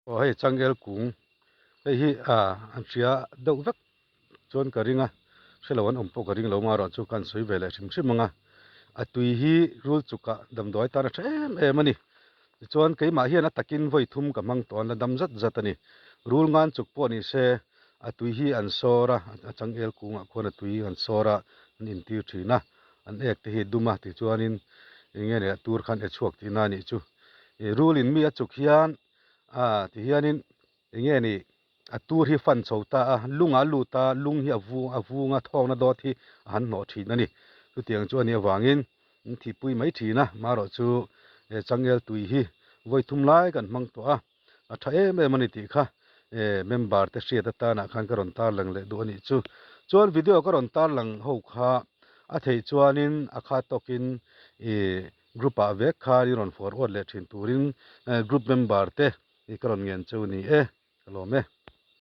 Aw hei changel kung hei hi ah an hria deuh vek chuan ka ring a hrelo an awm pawh ka ring lo marawh chu ka han sawi ve leh hrim hrim ang a a tui hi rul chukah damdawi tan a tha em em a ni tichuan keimah hian a takin vawi thum ka hmang tawh a la dam zat zat a ni rul ngan chuk pawh ni se a tui hi an sawr a a changel kungah khuan a tui an sawr a an intir thin a an ek te hi dum a tichuanin eng nge ni a tur khan e chhuak tihna a nih chu ih rul in mi a chuk hian ah tihianin eng nge ni a tur hi fan chho ta a lungah a lut a lung hi a vung a vung a thawkna dawt hi a han hnawh thin a ni chutiang chu a nih avangin an thihpui mai thin a marawh chu he changel tui hi vawi thum lai kan hmang tawh a a tha em em a ni tih kha eh member te hriat atanah khan ka rawn tarlang leh duh a nih chu chuan video ka rawn tarlang ho kha a theih chuanin a kha tawkin ih group ah vek khan i rawn forward leh thin turin group member te i ka rawn ngen chu ni e ka lawm e.